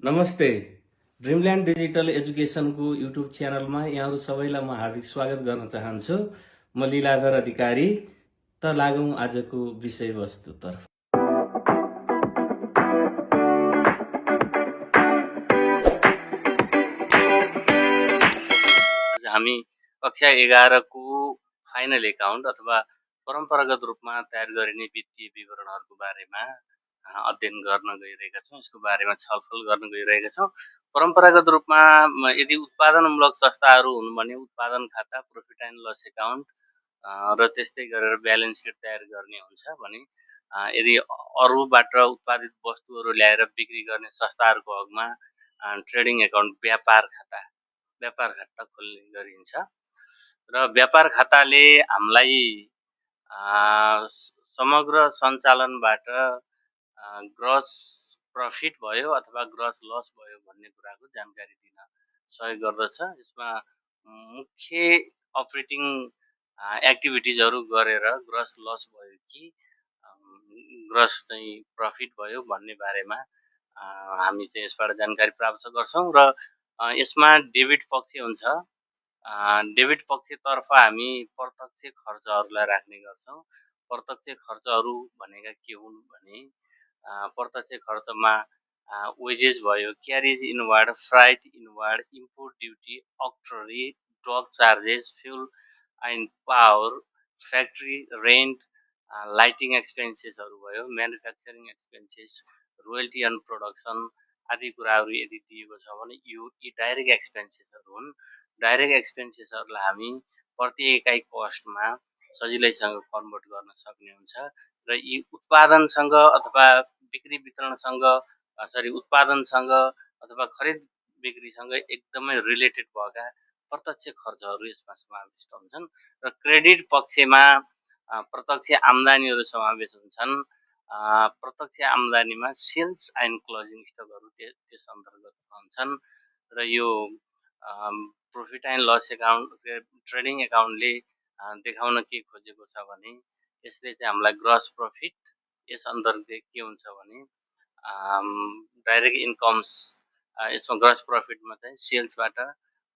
नमस्ते। ड्रिमल्यान्ड digital एजुकेसनको YouTube च्यानलमा यहाँहरू सबैलाई म हार्दिक स्वागत गर्न चाहन्छु। म लीलाधर अधिकारी। त लागौँ आजको विषयवस्तुतर्फ। हामी कक्षा 11 को फाइनल एकाउन्ट अथवा परम्परागत रूपमा तयार गरिने वित्तीय विवरणहरूको बारेमा अध्ययन गर्न गइरहेका छौँ। यसको बारेमा छलफल गर्न गइरहेका छौँ। परम्परागत रूपमा यदि उत्पादनमूलक संस्थाहरू हुन् भने उत्पादन खाता, प्रॉफिट एन्ड लस एकाउन्ट र त्यस्तै गरेर ब्यालेन्स सिट तयार गर्ने हुन्छ भने यदि अरूबाट उत्पादित वस्तुहरू ल्याएर बिक्री गर्ने संस्थाहरूको हकमा ट्रेडिङ एकाउन्ट व्यापार खाता खोल्ने गरिन्छ र व्यापार खाताले हामीलाई समग्र सञ्चालनबाट ग्रस प्रफिट भयो अथवा ग्रस लस भयो भन्ने कुराको जानकारी दिन सहयोग गर्दछ। यसमा मुख्य अपरेटिङ एक्टिभिटिजहरू गरेर ग्रस लस भयो कि ग्रस चाहिँ प्रफिट भयो भन्ने बारेमा हामी चाहिँ यसबाट जानकारी प्राप्त गर्छौँ र यसमा डेबिट पक्ष हुन्छ। डेबिट पक्षतर्फ हामी प्रत्यक्ष खर्चहरूलाई राख्ने गर्छौँ। प्रत्यक्ष खर्चहरू भनेका के हुन् भने प्रत्यक्ष खर्चमा वेजेस भयो, carriage inward, freight inward, import duty, octroi, dock charges, fuel and power, factory rent, lighting एक्सपेन्सेसहरू भयो, manufacturing expenses, royalty on production आदि कुराहरू यदि दिएको छ भने यी डाइरेक्ट एक्सपेन्सेसहरू हुन्। डाइरेक्ट एक्सपेन्सेसहरूलाई हामी प्रति एकाइ कस्टमा सजिलैसँग कन्भर्ट गर्न सक्ने हुन्छ र यी उत्पादनसँग अथवा बिक्री वितरणसँग उत्पादनसँग अथवा खरिद बिक्रीसँग एकदमै रिलेटेड भएका प्रत्यक्ष खर्चहरू यसमा समाविष्ट हुन्छन् र क्रेडिट पक्षमा प्रत्यक्ष आम्दानीहरू समावेश हुन्छन्। प्रत्यक्ष आम्दानीमा सेल्स एन्ड क्लोजिङ स्टकहरू त्यस अन्तर्गत हुन्छन् र यो profit and loss account trading एकाउन्टले देखाउन के खोजेको छ भने यसले चाहिँ हामीलाई ग्रस प्रफिट, यस अन्तर्गत के हुन्छ भने डाइरेक्ट इन्कम्स, यसमा ग्रस प्रफिटमा चाहिँ सेल्सबाट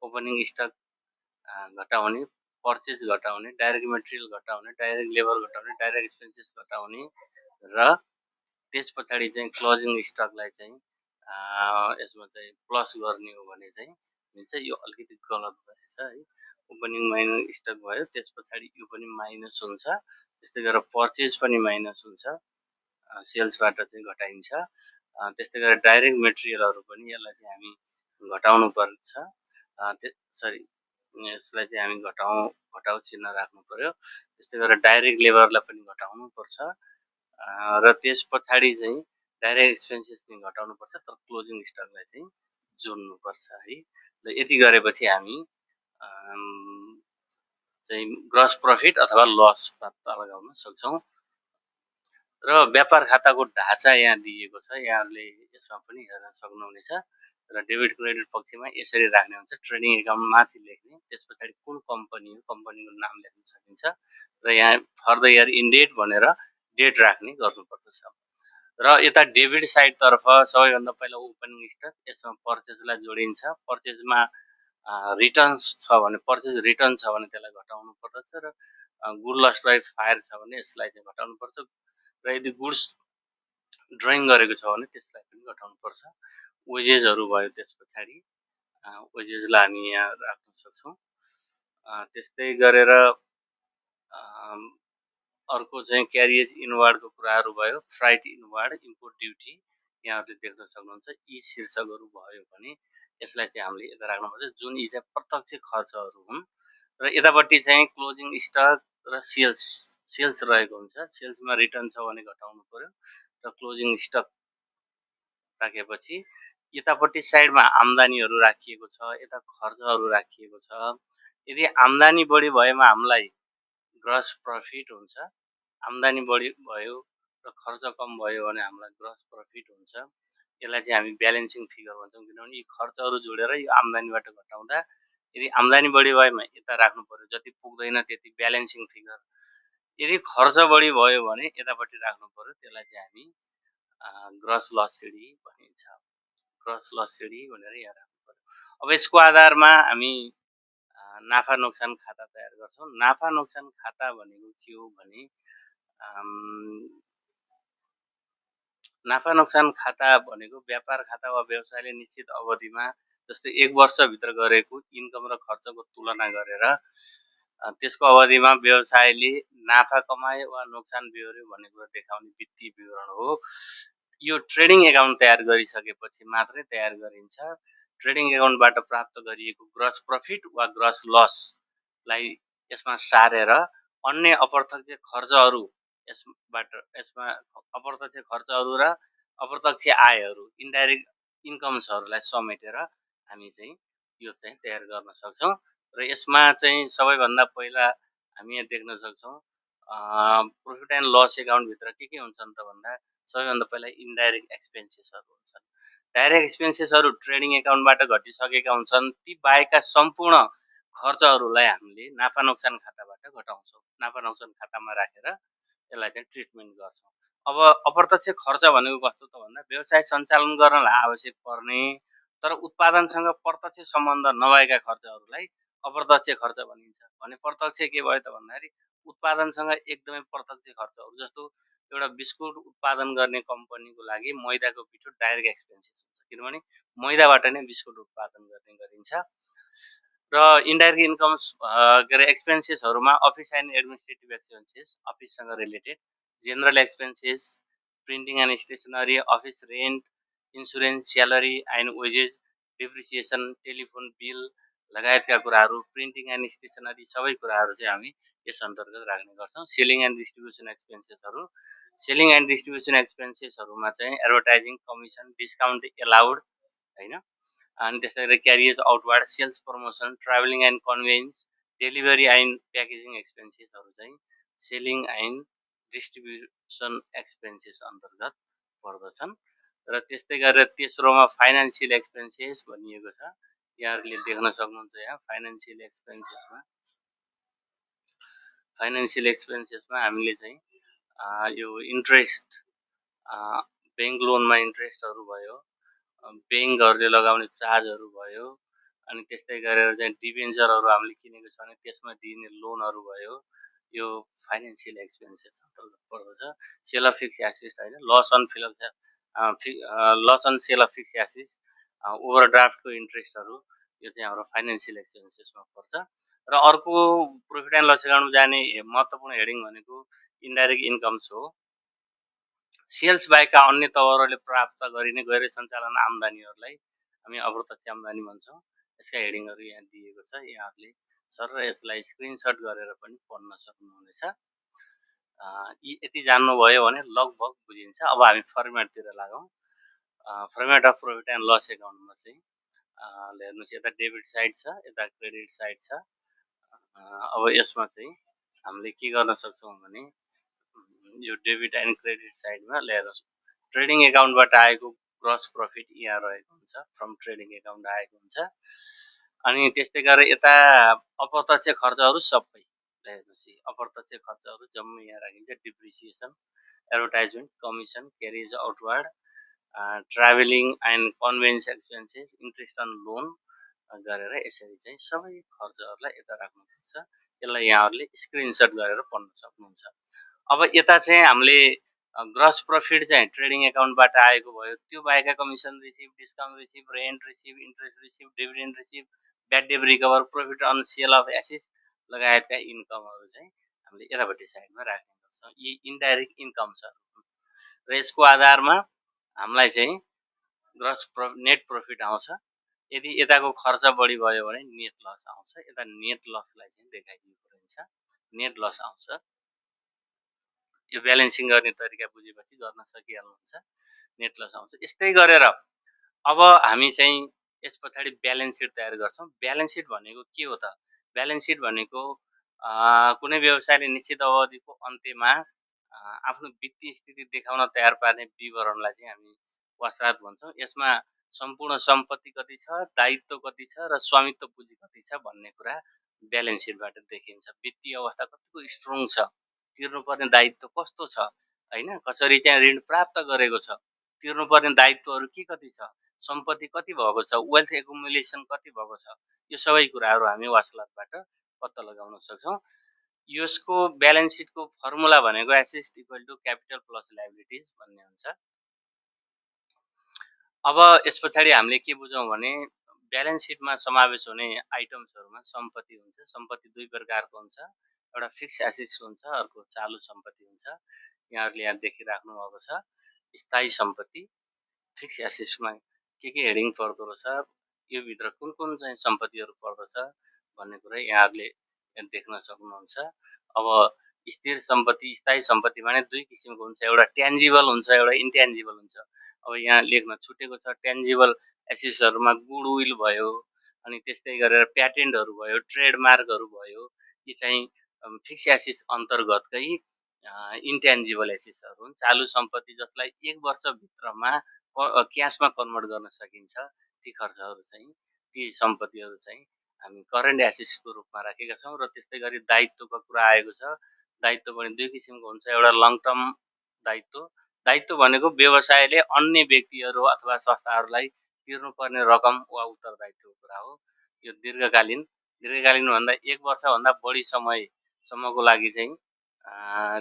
ओपनिङ स्टक घटाउने, पर्चेज घटाउने, डाइरेक्ट मटेरियल घटाउने, डाइरेक्ट लेबर घटाउने, डाइरेक्ट एक्सपेन्सेस घटाउने र त्यस पछाडि चाहिँ क्लोजिङ स्टकलाई चाहिँ यसमा चाहिँ प्लस गर्ने हो भने चाहिँ यो अलिकति गलत भएछ है। ओपनिङ माइनस स्टक भयो, त्यस पछाडि यो पनि माइनस हुन्छ। त्यस्तै गरेर पर्चेज पनि माइनस हुन्छ, सेल्सबाट चाहिँ घटाइन्छ। त्यस्तै गरेर डाइरेक्ट मेटेरियलहरू पनि यसलाई चाहिँ हामी घटाउनु पर्छ। यसलाई चाहिँ हामी घटाउ चिन्ह राख्नु पर्यो। त्यस्तै गरेर डाइरेक्ट लेबरलाई पनि घटाउनु पर्छ र त्यस पछाडि चाहिँ डाइरेक्ट एक्सपेन्सेस पनि घटाउनु पर्छ, तर क्लोजिङ स्टकलाई चाहिँ जोड्नु पर्छ है। र यति गरेपछि हामी चाहिँ ग्रस प्रफिट अथवा लस पत्ता लगाउन सक्छौँ। र व्यापार खाताको ढाँचा यहाँ दिएको छ, यहाँहरूले यसमा पनि हेर्न सक्नुहुनेछ। र डेबिट क्रेडिट पक्षमा यसरी राख्ने हुन्छ। ट्रेडिङ एकाउन्ट माथि लेख्ने, त्यस पछाडि कुन कम्पनी हो, कम्पनीको नाम लेख्न सकिन्छ र यहाँ for the year ended भनेर डेट राख्ने गर्नुपर्दछ। र यता डेबिट साइडतर्फ सबैभन्दा पहिला ओपनिङ स्टक, यसमा पर्चेजलाई जोडिन्छ। पर्चेजमा रिटर्न्स छ भने, पर्चेज रिटर्न छ भने त्यसलाई घटाउनु पर्दछ र गुड लस्ट बाइ फायर छ भने यसलाई चाहिँ घटाउनु पर्छ र यदि गुड्स ड्रइङ गरेको छ भने त्यसलाई पनि घटाउनु पर्छ। वेजेसहरू भयो, त्यस पछाडि वेजेसलाई हामी यहाँ राख्न सक्छौँ। त्यस्तै गरेर अर्को चाहिँ क्यारिज इनवार्डको कुराहरू भयो, फ्राइट इनवार्ड, इम्पोर्ट ड्युटी यहाँहरूले देख्न सक्नुहुन्छ। यी शीर्षकहरू भयो भने यसलाई चाहिँ हामीले यता राख्नुपर्छ, जुन यी चाहिँ प्रत्यक्ष खर्चहरू हुन्। र यतापट्टि चाहिँ क्लोजिङ स्टक र सेल्स रहेको हुन्छ। सेल्समा रिटर्न छ भने घटाउनु पर्यो र क्लोजिङ स्टक राखेपछि यतापट्टि साइडमा आम्दानीहरू राखिएको छ, यता खर्चहरू राखिएको छ। यदि आम्दानी बढी भएमा हामीलाई ग्रस प्रफिट हुन्छ, आम्दानी बढी भयो र खर्च कम भयो भने हामीलाई ग्रस प्रफिट हुन्छ। यसलाई चाहिँ हामी ब्यालेन्सिङ फिगर भन्छौँ, किनभने यी खर्चहरू जोडेर यो आम्दानीबाट घटाउँदा यदि आम्दानी बढी भएमा यता राख्नु पर्यो, जति पुग्दैन त्यति ब्यालेन्सिङ फिगर। यदि खर्च बढी भयो भने यतापट्टि राख्नु पर्यो, त्यसलाई चाहिँ हामी ग्रस लस सिडी भनिन्छ। ग्रस लस भनेर यहाँ राख्नु पर्यो। अब यसको आधारमा हामी नाफा नोक्सान खाता तयार गर्छौँ। नाफा नोक्सान खाता भनेको के हो भने नाफा नोक्सान खाता भनेको व्यापार खाता वा व्यवसायले निश्चित अवधिमा जस्तै 1 वर्षभित्र गरेको इन्कम र खर्चको तुलना गरेर त्यसको अवधिमा व्यवसायले नाफा कमायो वा नोक्सान बिहोर्यो भन्ने कुरा देखाउने वित्तीय विवरण हो। यो ट्रेडिङ एकाउन्ट तयार गरिसकेपछि मात्रै तयार गरिन्छ। ट्रेडिङ एकाउन्टबाट प्राप्त गरिएको ग्रस प्रफिट वा ग्रस लसलाई यसमा सारेर अन्य अप्रत्यक्ष खर्चहरू यसमा अप्रत्यक्ष खर्चहरू र अप्रत्यक्ष आयहरू इन्डाइरेक्ट इन्कम्सहरूलाई समेटेर हामी चाहिँ यो चाहिँ तयार गर्न सक्छौँ। र यसमा चाहिँ सबैभन्दा पहिला हामी यहाँ देख्न सक्छौँ प्रफिट एन्ड लस एकाउन्टभित्र के हुन्छन् त भन्दा सबैभन्दा पहिला इन्डाइरेक्ट एक्सपेन्सेसहरू हुन्छन्। डाइरेक्ट एक्सपेन्सेसहरू ट्रेडिङ एकाउन्टबाट घटिसकेका हुन्छन्। ती बाहेकका सम्पूर्ण खर्चहरूलाई हामीले नाफा नोक्सान खाताबाट घटाउँछौँ। नाफा नोक्सान खातामा राखेर यसलाई चाहिँ ट्रिटमेन्ट गर्छौँ। अब अप्रत्यक्ष खर्च भनेको कस्तो त भन्दा व्यवसाय सञ्चालन गर्नलाई आवश्यक पर्ने तर उत्पादनसँग प्रत्यक्ष सम्बन्ध नभएका खर्चहरूलाई अप्रत्यक्ष खर्च भनिन्छ। भने प्रत्यक्ष के भयो त भन्दाखेरि उत्पादनसँग एकदमै प्रत्यक्ष खर्चहरू जस्तो एउटा बिस्कुट उत्पादन गर्ने कम्पनीको लागि मैदाको पिठो डाइरेक्ट एक्सपेन्सेस हुन्छ, किनभने मैदाबाट नै बिस्कुट उत्पादन गर्ने गरिन्छ। र इन्डाइरेक्ट इन्कम्स के अरे एक्सपेन्सेसहरूमा अफिस एन्ड एडमिनिस्ट्रेटिभ एक्सपेन्सेस अफिससँग related, general expenses, printing and stationery, office rent, insurance, salary and wages, depreciation, telephone bill लगायतका कुराहरू, प्रिन्टिङ एन्ड स्टेसनरी सबै कुराहरू चाहिँ हामी यस अन्तर्गत राख्ने गर्छौँ। सेलिङ एन्ड डिस्ट्रिब्युसन एक्सपेन्सेसहरू, सेलिङ एन्ड डिस्ट्रिब्युसन एक्सपेन्सेसहरूमा चाहिँ एडभर्टाइजिङ, कमिसन, डिस्काउन्ट एलाउड होइन, अनि त्यसै गरी carriers outward, sales promotion, travelling and conveyance, delivery and packaging एक्सपेन्सेसहरू चाहिँ सेलिङ एन्ड डिस्ट्रिब्युसन एक्सपेन्सेस अन्तर्गत पर्दछन्। र त्यस्तै गरेर तेस्रोमा फाइनेन्सियल एक्सपेन्सेस भनिएको छ। यहाँहरूले देख्न सक्नुहुन्छ यहाँ फाइनेन्सियल एक्सपेन्सेसमा हामीले चाहिँ यो इन्ट्रेस्ट, ब्याङ्क लोनमा इन्ट्रेस्टहरू भयो, ब्याङ्कहरूले लगाउने चार्जहरू भयो, अनि त्यस्तै गरेर चाहिँ डिभेन्चरहरू हामीले किनेको छ भने त्यसमा दिने लोनहरू भयो, यो फाइनेन्सियल एक्सपेन्सेस अन्तर्गत पर्दछ। सेल अफ फिक्स एसेट होइन, loss on sale of fixed asset, ओभरड्राफ्टको इन्ट्रेस्टहरू, यो चाहिँ हाम्रो फाइनेन्सियल एक्सपेन्सेसमा पर्छ। र अर्को प्रफिट एन्ड लस एकाउन्टमा जाने महत्त्वपूर्ण हेडिङ भनेको इन्डाइरेक्ट इन्कम्स हो। सेल्स बाहेकका अन्य तवरहरूले प्राप्त गरिने गैर सञ्चालन आम्दानीहरूलाई हामी अप्रत्यक्ष आम्दानी भन्छौँ। यसका हेडिङहरू यहाँ दिएको छ, यहाँहरूले सर यसलाई स्क्रिनसट गरेर पनि पढ्न सक्नुहुनेछ। यति जान्नुभयो भने लगभग बुझिन्छ। अब हामी फर्मेटतिर लागौँ। Format of profit and loss एकाउन्टमा चाहिँ हेर्नुहोस्, यता डेबिट साइड छ, यता क्रेडिट साइड छ। अब यसमा चाहिँ हामीले के गर्न सक्छौँ भने यो डेबिट एन्ड क्रेडिट साइडमा ल्याएर ट्रेडिङ एकाउन्टबाट आएको ग्रस प्रफिट यहाँ रहेको हुन्छ, फ्रम ट्रेडिङ एकाउन्ट आएको हुन्छ। अनि त्यस्तै गरेर यता अप्रत्यक्ष खर्चहरू सबै हेर्नुहोस्, अप्रत्यक्ष खर्चहरू जम्मै यहाँ राखिन्छ। Depreciation, advertisement, commission, carriage outward, travelling and conveyance expenses, interest on loan गरेर यसरी चाहिँ सबै खर्चहरूलाई यता राख्नुपर्छ। यसलाई यहाँहरूले स्क्रिनसट गरेर पढ्न सक्नुहुन्छ। अब यता चाहिँ हामीले ग्रस प्रफिट चाहिँ ट्रेडिङ एकाउन्टबाट आएको भयो, त्यो बाहेकका commission receive, discount receive, rent receive, interest receive, dividend receive, bad debt recover, profit on sale of assets लगायतका इन्कमहरू चाहिँ हामीले यतापट्टि साइडमा राख्ने गर्छौँ। यी इन्डाइरेक्ट इन्कम्सहरू र यसको आधारमा हामीलाई चाहिँ ग्रस नेट प्रफिट आउँछ। यदि यताको खर्च बढी भयो भने नेट लस आउँछ। यता नेट लसलाई चाहिँ देखाइदिएको रहन्छ, नेट लस आउँछ। यो ब्यालेन्सिङ गर्ने तरिका बुझेपछि गर्न सकिहाल्नुहुन्छ, नेट लस आउँछ। यस्तै गरेर अब हामी चाहिँ यस पछाडि ब्यालेन्स सिट तयार गर्छौँ। ब्यालेन्स सिट भनेको के हो त? ब्यालेन्स सिट भनेको कुनै व्यवसायले निश्चित अवधिको अन्त्यमा आफ्नो वित्तीय स्थिति देखाउन तयार पार्ने विवरणलाई चाहिँ हामी वास्रात भन्छौँ। यसमा सम्पूर्ण सम्पत्ति कति छ, दायित्व कति छ र स्वामित्व पुँजी कति छ भन्ने कुरा ब्यालेन्स सिटबाट देखिन्छ। वित्तीय अवस्था कतिको स्ट्रङ छ, तिर्नुपर्ने दायित्व कस्तो छ होइन, कसरी चाहिँ ऋण प्राप्त गरेको छ, तिर्नुपर्ने दायित्वहरू के कति छ, सम्पत्ति कति भएको छ, वेल्थ एकुमुलेसन कति भएको छ, यो सबै कुराहरू हामी वासलातबाट पत्ता लगाउन सक्छौँ। यसको ब्यालेन्स सिटको फर्मुला भनेको asset equal to capital plus liabilities भन्ने हुन्छ। अब यस पछाडि हामीले के बुझौँ भने ब्यालेन्स सिटमा समावेश हुने आइटम्सहरूमा सम्पत्ति हुन्छ। सम्पत्ति दुई प्रकारको हुन्छ, एउटा फिक्स एसेट्स हुन्छ, अर्को चालु सम्पत्ति हुन्छ। यहाँहरूले यहाँ देखिराख्नु भएको छ स्थायी सम्पत्ति। फिक्स एसेट्समा के हेडिङ पर्दो रहेछ, यो भित्र कुन कुन चाहिँ सम्पत्तिहरू पर्दछ भन्ने कुरा यहाँहरूले देख्न सक्नुहुन्छ। अब स्थिर सम्पत्ति, स्थायी सम्पत्ति भने दुई किसिमको हुन्छ, एउटा ट्यान्जिबल हुन्छ, एउटा इन्ट्यान्जिबल हुन्छ। अब यहाँ लेख्न छुटेको छ, ट्यान्जिबल एसेट्सहरूमा गुडविल भयो, अनि त्यस्तै गरेर प्याटेन्टहरू भयो, ट्रेडमार्कहरू भयो, यी चाहिँ फिक्स एसेट्स अन्तर्गतकै इन्ट्यान्जिबल एसेट्सहरू हुन्। चालु सम्पत्ति जसलाई 1 वर्षभित्रमा क्यासमा कन्भर्ट गर्न सकिन्छ, ती खर्चहरू चाहिँ, ती सम्पत्तिहरू चाहिँ हामी करेन्ट एसेट्सको रूपमा राखेका छौँ। र त्यस्तै गरी दायित्वको कुरा आएको छ। दायित्व पनि दुई किसिमको हुन्छ, एउटा लङ टर्म दायित्व। दायित्व भनेको व्यवसायले अन्य व्यक्तिहरू अथवा संस्थाहरूलाई तिर्नुपर्ने रकम वा उत्तरदायित्वको कुरा हो। यो दीर्घकालीन, दीर्घकालीन भन्दा 1 वर्षभन्दा बढी समयसम्मको लागि चाहिँ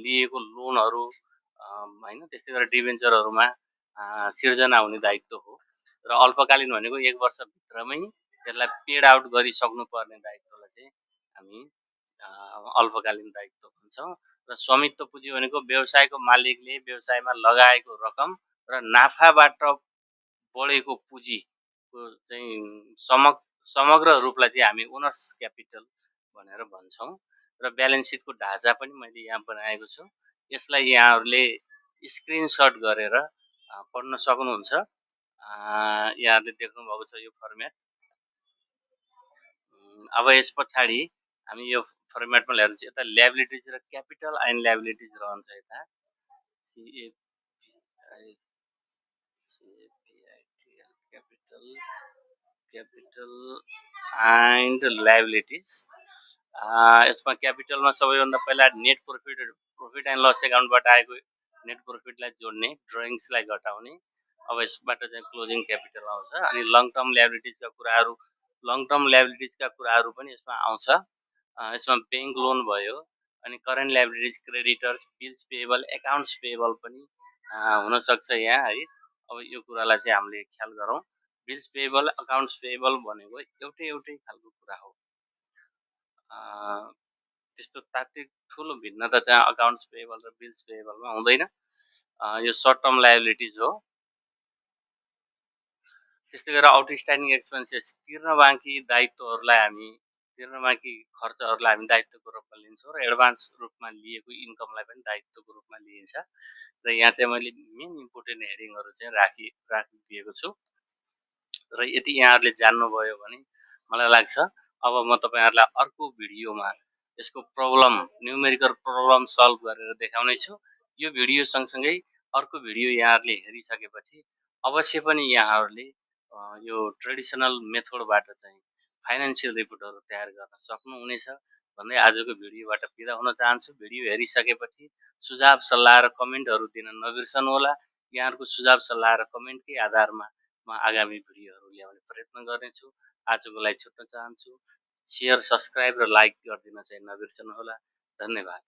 लिएको लोनहरू हैन, त्यस्तै गरेर डिभेन्चरहरूमा सिर्जना हुने दायित्व हो। र अल्पकालीन भनेको 1 वर्षभित्रमै त्यसलाई पेड आउट गरिसक्नुपर्ने दायित्वलाई चाहिँ हामी अल्पकालीन दायित्व भन्छौँ। र स्वामित्व पुँजी भनेको व्यवसायको मालिकले व्यवसायमा लगाएको रकम र नाफाबाट बढेको पुँजीको चाहिँ समग्र रूपलाई चाहिँ हामी ओनर्स क्यापिटल भनेर भन्छौँ। र ब्यालेन्स सिटको ढाँचा पनि मैले यहाँ बनाएको छु। यसलाई यहाँहरूले स्क्रिनसट गरेर पढ्न सक्नुहुन्छ। यहाँहरूले देख्नुभएको छ यो फर्मेट। अब यस पछाडि हामी यो फर्मेटमा ल्याएर चाहिँ यता ल्याबिलिटिज र क्यापिटल एन्ड ल्याबिलिटिज रहन्छ। यता क्यापिटल एन्ड ल्याबिलिटिज। यसमा क्यापिटलमा सबैभन्दा पहिला नेट प्रफिट एन्ड लस एकाउन्टबाट आएको नेट प्रफिटलाई जोड्ने, ड्रइङ्सलाई घटाउने। अब यसबाट चाहिँ क्लोजिङ क्यापिटल आउँछ। अनि लङ टर्म ल्याबिलिटिजका कुराहरू पनि यसमा आउँछ। यसमा बैंक लोन भयो, अनि current liabilities, creditors, bills payable, accounts payable पनि हुनसक्छ यहाँ है। अब यो कुरालाई चाहिँ हामीले ख्याल गरौँ। बिल्स पेएबल, अकाउन्ट्स पेएबल भनेको एउटै खालको कुरा हो। त्यस्तो तात्विक ठुलो भिन्नता चाहिँ अकाउन्ट्स पेएबल र बिल्स पेएबलमा हुँदैन। यो सर्ट टर्म लायबिलिटिज हो। त्यस्तै गरेर आउटस्ट्यान्डिङ एक्सपेन्सेस, तिर्न बाँकी दायित्वहरूलाई हामी, तिर्न बाँकी खर्चहरूलाई हामी दायित्वको रूपमा लिन्छौँ र एडभान्स रूपमा लिएको इन्कमलाई पनि दायित्वको रूपमा लिइन्छ। र यहाँ चाहिँ मैले मेन इम्पोर्टेन्ट हेडिङहरू चाहिँ राखिदिएको छु। र यति यहाँहरूले जान्नुभयो भने मलाई लाग्छ अब म तपाईँहरूलाई अर्को भिडियोमा यसको प्रब्लम, न्युमेरिकल प्रब्लम सल्भ गरेर देखाउने छु। यो भिडियो सँगसँगै अर्को भिडियो यहाँहरूले हेरिसकेपछि अवश्य पनि यहाँहरूले यो ट्रेडिसनल मेथडबाट चाहिँ फाइनेन्सियल रिपोर्टहरू तयार गर्न सक्नुहुनेछ भन्दै आजको भिडियोबाट बिदा हुन चाहन्छु। भिडियो हेरिसकेपछि सुझाव सल्लाह र कमेन्टहरू दिन नबिर्सनुहोला। यहाँहरूको सुझाव सल्लाह र कमेन्टकै आधारमा म आगामी भिडियोहरू ल्याउने प्रयत्न गर्नेछु। आजको लागि छुट्न चाहन्छु। सेयर, सब्सक्राइब र लाइक गरिदिन चाहिँ नबिर्सनुहोला। धन्यवाद।